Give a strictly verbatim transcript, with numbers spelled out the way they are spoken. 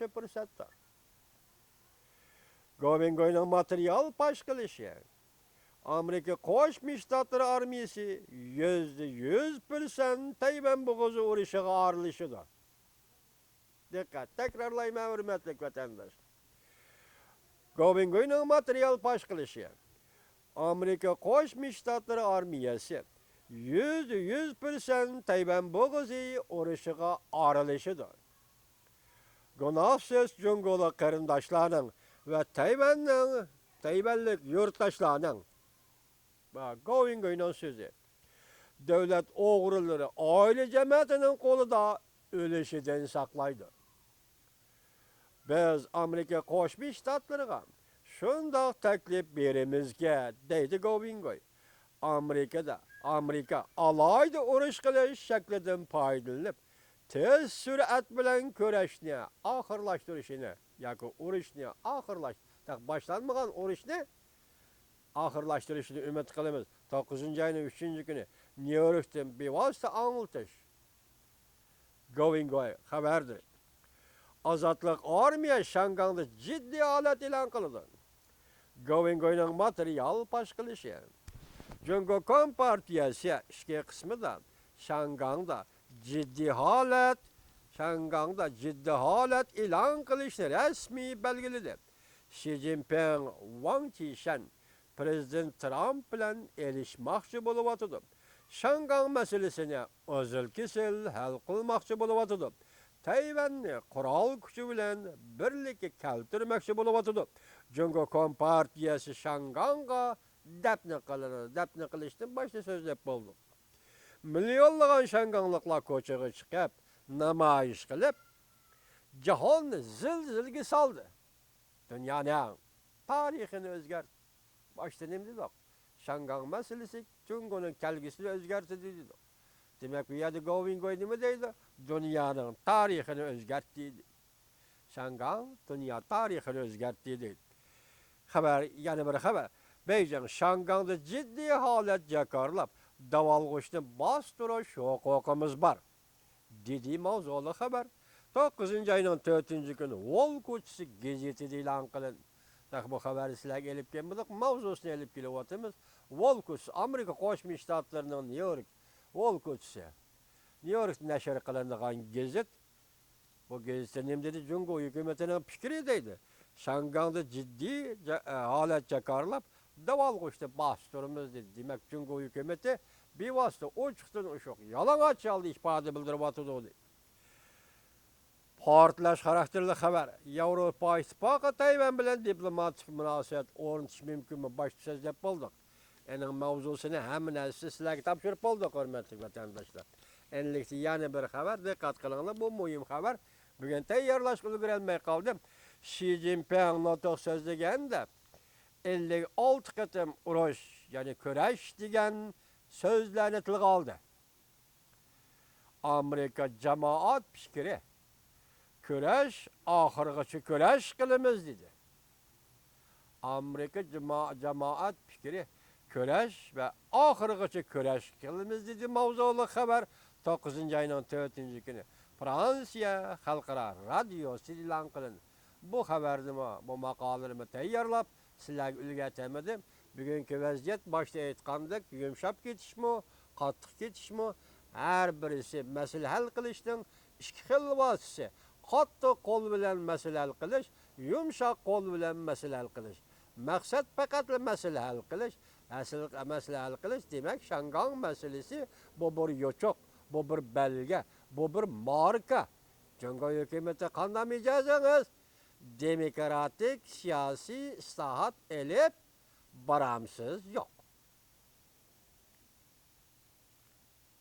پۇرسەتتۇر. گوۋىنگوينىڭ ماتېرىيال پاش قىلىشى، ئامېرىكا قوشما شتاتلىرى ئارمىيىسى يۈزدە يۈز پىرسەنت تەيۋەن بوغۇزى ئۇرۇشىغا ئارىلىشىدۇ. دىققەت، تەكرارلايمەن، ھۆرمەتلىك ۋەتەنداشلار. گوۋىنگوينىڭ ماتېرىيال پاش قىلىشى، ئامېرىكا قوشما شتاتلىرى ئارمىيەسى يۈزدە يۈز پىرسەنت تەيۋەن بوغۇزى ئۇرۇشىغا ئارىلىشىدۇ. گۇناھسىز جۇڭگولۇق قېرىنداشلارنىڭ ۋە تەيۋەننىڭ، تەيۋەنلىك يۇرتداشلارنىڭ، گوۋىنگوينىڭ سۆزى، دۆلەت ئوغرىلىرى ئائىلە جەمەتىنىڭ قولىدا ئۆلۈشىدىن ساقلايدۇ. بىز ئامېرىكا قوشما شتاتلىرىغا شۇنداق تەكلىپ بېرىمىزكى، دەيدۇ گوۋىنگوي. ئامېرىكىدا، ئامېرىكا ئالاھىدە ئۇرۇش قىلىش شەكلىدىن پايدىلىنىپ، تېز سۈرئەت بىلەن كۈرەشنى ئاخىرلاشتۇرۇشىنى ياكى ئۇرۇشنى ئاخىرلاش-، باشلانمىغان ئۇرۇشنى ئاخىرلاشتۇرۇشىنى ئۈمىد قىلىمىز. توققۇزىنچى ئاينىڭ ئۈچىنچى كۈنى نيۇ يوركتىن بىۋاسىتە ئاڭلىتىش. گوۋىنگوي خەۋەردىرى. ئازادلىق ئارمىيە شياڭگاڭدا جىددىي ھالەت ئېلان قىلىدۇ. گوۋىنگوينىڭ ماتېرىيال پاش قىلىشى. جۇڭگو كومپارتىيەسى ئىچكى قىسمىدا شياڭگاڭدا جىددىي ھالەت، شياڭگاڭدا جىددىي ھالەت ئېلان قىلىشنى رەسمىي بەلگىلىدى. شى جىنپىڭ ۋاڭ چىشەن پىرېزىدېنت ترامپ بىلەن ئېلىشماقچى بولۇۋاتىدۇ. شياڭگاڭ مەسىلىسىنى ئۈزۈل-كېسىل ھەل قىلماقچى بولۇۋاتىدۇ. تەيۋەننى قورال كۈچى بىلەن بىرلىككە كەلتۈرمەكچى بولۇۋاتىدۇ. جۇڭگو كومپارتىيەسى شياڭگاڭغا دەپنە قىلىنىدۇ. دەپنە قىلىشتىن باشتا سۆزلەپ بولدۇق. مىليونلىغان شياڭگاڭلىقلار كوچىغا چىقىپ، نامايىش قىلىپ، جاھاننى زىلزىلىگە سالدى. دۇنيانىڭ تارىخىنى ئۆزگەرتتى. باشتا نېمە دېدۇق؟ شياڭگاڭ مەسىلىسى جۇڭگونىڭ كەلگۈسىنى ئۆزگەرتتى دېدۇق. دېمەك، بۇ يەردە گوۋىنگوي نېمە دەيدۇ؟ دۇنيانىڭ تارىخىنى ئۆزگەرتتى دېدى. شياڭگاڭ دۇنيا تارىخىنى ئۆزگەرتتى دېدى. خەۋەر، يەنە بىر خەۋەر. بېيجىڭ شياڭگاڭدا جىددىي ھالەت جاكارلاپ، داۋالغۇشنى باستۇرۇش ھوقۇقىمىز بار. دېدى ماۋزۇلۇق خەۋەر. توققۇزىنچى ئاينىڭ تۆتىنچى كۈنى ۋول كوچىسى گېزىتىدە ئېلان قىلىندى. تېخى بۇ خەۋەرنى سىلەرگە ئېلىپ كەلمىدۇق، ماۋزۇسىنى ئېلىپ كېلىۋاتىمىز. ۋول كوچىسى، ئامېرىكا قوشما شتاتلىرىنىڭ نيۇ يورك ۋول كوچىسى. نيۇ يوركتا نەشر قىلىنىدىغان گېزىت. بۇ گېزىتتە نېمە دېدى؟ جۇڭگو ھۆكۈمىتىنىڭ پىكرى دەيدۇ. شياڭگاڭدا جىددىي جا-، ھالەت جاكارلاپ، داۋالغۇشنى باستۇرىمىز دېدى. دېمەك، جۇڭگو ھۆكۈمىتى بىۋاسىتە ئوچۇقتىن ئوچۇق، يالىڭاچ ھالدا ئىپادە بىلدۈرۈۋاتىدۇ دېدى. پارتلاش خاراكتېرلىك خەۋەر. ياۋروپا ئىتتىپاقى تەيۋەن بىلەن دىپلوماتىك مۇناسىۋەت ئورنىتىش مۇمكىنمۇ؟ باشتا سۆزلەپ بولدۇق. ئېنىڭ ماۋزۇسىنى، ھەممە نەرسىنى سىلەرگە تاپشۇرۇپ بولدۇق، ھۆرمەتلىك ۋەتەنداشلار. ئەنلىكتە يەنە بىر خەۋەر، دىققەت قىلىڭلار، بۇ مۇھىم خەۋەر. بۈگۈن تەييارلاشقا ئۇلگۈرەلمەي قالدىم. شى جىنپىڭ نۇتۇق سۆزلىگەندە، ئەللىك ئالتە قېتىم ئۇرۇش، يەنى كۈرەش دېگەن سۆزلەرنى تىلغا ئالدى. ئامېرىكا جامائەت پىكرى، كۈرەش، ئاخىرغىچە كۈرەش قىلىمىز، دېدى. ئامېرىكا جاما-، جامائەت پىكرى، كۈرەش ۋە ئاخىرغىچە كۈرەش قىلىمىز، دېدى ماۋزۇلۇق خەۋەر. توققۇزىنچى ئاينىڭ تۆتىنچى كۈنى فرانسىيە خەلقئارا رادىيوسى ئېلان قىلىندى. بۇ خەۋەرنىمۇ، بۇ ماقالىنىمۇ تەييارلاپ، سىلەرگە ئۈلگە ئەتەلمىدىم. بۈگۈنكى ۋەزىيەت، باشتا ئېيتقاندەك، يۇمشاپ كېتىشمۇ، قاتتىق كېتىشمۇ، ھەر بىرسى مەسىلە ھەل قىلىشنىڭ ئىككى خىل ۋاسىتىسى. قاتتىق قول بىلەن مەسىلە ھەل قىلىش، يۇمشاق قول بىلەن مەسىلە ھەل قىلىش. مەقسەت پەقەتلا مەسىلە ھەل قىلىش، ئەسلى مەسىلە ھەل قىلىش. دېمەك، شياڭگاڭ مەسىلىسى بۇ بىر يوچۇق، بۇ بىر بەلگە، بۇ بىر ماركا. جۇڭگو ھۆكۈمىتى، قانداق مىجەزىڭىز؟ دېموكراتىك سىياسىي ئىسلاھات ئېلىپ بارامسىز؟ ياق.